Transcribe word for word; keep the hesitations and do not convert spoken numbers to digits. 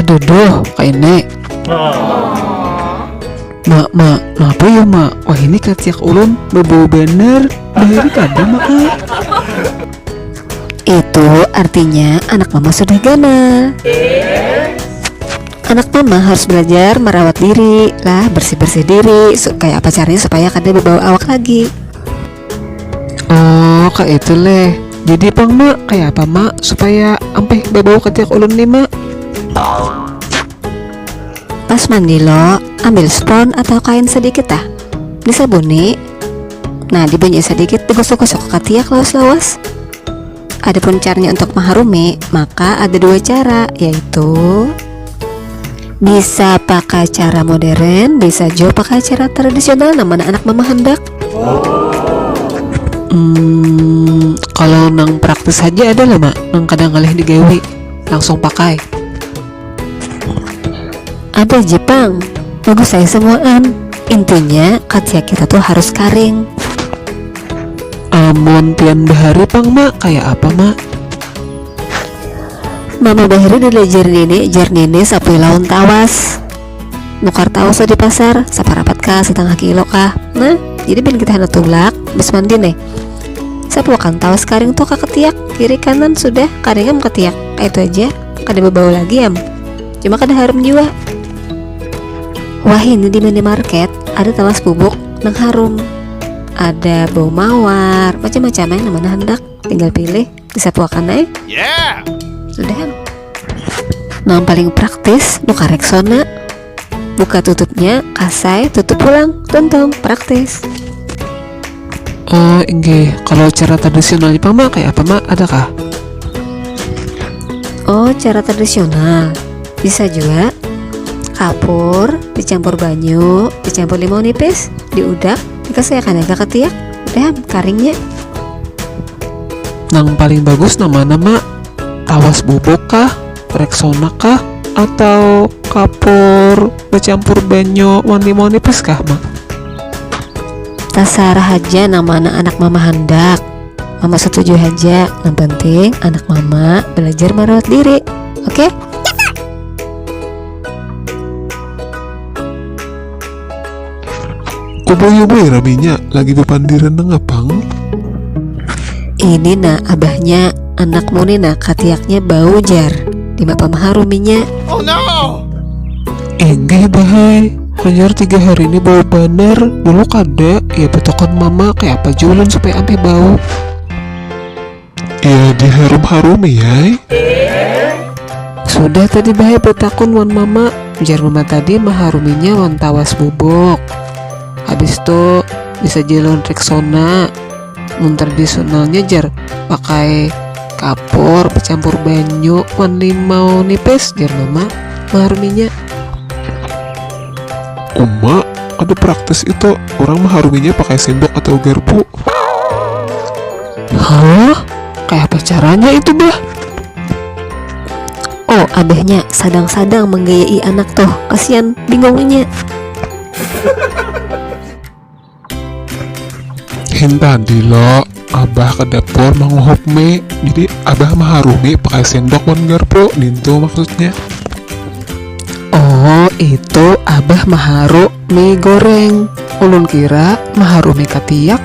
Duduh, kaini. Mak, mak, napa ya, mak? Wahini katiak ulun bebau banar. Bahari kada, mak ai. Itu artinya anak mama sudah ganal. Anak mama harus belajar merawat diri lah, bersih-bersih diri. Su- kayak apa caranya supaya kada bebau awak lagi? Oh, kayak itu leh. Jadi pang, mak, kayak apa, mak, supaya ampih bebau ketiak ulun nih, mak? Pas mandi lo, ambil spon atau kain sedikit ah. Disabuni. Nah, dibanyui sedikit, digosok-gosok ke ketiak lawas-lawas. Adapun caranya untuk mengharumi, maka ada dua cara, yaitu bisa pakai cara modern, bisa juga pakai cara tradisional, nah mana anak mama handak. Hmm, kalau nang praktis saja ada lah, mak, nang kada ngalih digawi, langsung pakai. Ada je pang, bagus ai semuaan. Intinya katiak kita tuh harus karing. Amun pian bahari pang, mak, kayak apa, mak? Mama bahari dilih jar nini, jar nini sapuih lawan tawas. Nukar tawas di pasar, saparapat kah, satangah kilo kah. Nah, jadi bin kita handak tulak, habis mandi nih. Sapuakan tawas karing tuh ka ketiak, kiri kanan sudah, karing am ketiak. Kayak itu aja, kada bebau lagi am. Cuma kada harum jua. Wahini di minimarket ada tawas bubuk nang harum. Ada bau mawar, macam-macam yang mana handak. Tinggal pilih, disapuakan ai. Yeah. Sudah am. Nang paling praktis, nukar Rexona. Buka tutupnya, kasai, tutup pulang, tuntung, praktis. Oh, inggih. Kalau cara tradisionalnya pang, mak, kayak apa, mak? Adakah? Oh, cara tradisional. Bisa juga. Kapur, dicampur banyu, dicampur limau nipis, diudak, dikasih akan aja ketiak. Udah, karingnya. Nang paling bagus nang mana, mak? Tawas bubuk kah? Rexona kah? Atau kapur becampur banyu wan limau nipis kah, mak? Tasarah haja nang mana anak mama handak. Mama setuju haja. Nang penting anak mama belajar merawat diri. Oke? Ubui-ubui raminya lagi bepandiran nang apang? Ini nah abahnya, anakmu ni nah katiaknya bau jar. Dima pamaharuminya. Oh no! Inggih, bahai. Hanyar tiga hari ini bau banar. Dulu kada, ya betakun mama, kayak apa julun supaya ampih bau. Ya diharum-harumi ai. Sudah tadi bahai betakun wan mama, jar mama tadi maharuminya wan tawas bubuk. Habis tu bisa jalon Rexona. Mun tradisionalnya jar pakai kapur becampur banyu wan limau nipis, jar mama maharuminya. Uma, ada praktis itu, orang maharuminya pakai sendok atau garpu. Hah? Kayak apa caranya itu, bah? Oh, abahnya sadang-sadang menggayai anak tuh. Kasihan, bingungnya. Hintadi lo, abah ke dapur manguhup mie. Jadi abah maharu mie pakai sendok wan garpu, nintu maksudnya. Oh, itu abah maharu mie goreng. Ulun kira maharu mie katiak.